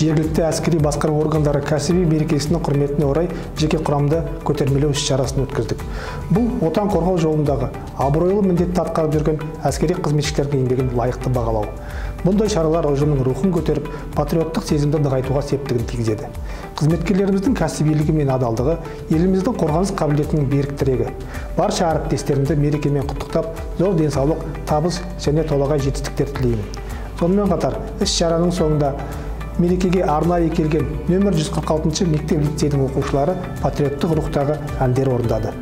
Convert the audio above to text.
Жергілікті әскери басқару органдары кәсіби мерекесінің құрметіне орай жеке құрамды көтермелеу іс-шарасын өткіздік. Бұл Отан қорғау жолындағы абыройлы міндетті атқарып жүрген әскери қызметшілердің еңбегін лайықты бағалау. Бұндай шаралар ұжымның рухын көтеріп, патриоттық сезімді нығайтуға септігін тигізеді. Қызметкерлеріміздің кәсібилігі мен адалдығы еліміздің қорғаныс қабілетінің берік тірегі. Барша әріптестерімді мерекемен құттықтап, зор денсаулық, табыс және толағай жетістіктер тілеймін. Сонымен қатар, іс-шараның соңында мерекеге арнайы келген нөмір 146 мектеп лицейдің оқушылары патриоттық рухтағы әндер орындады.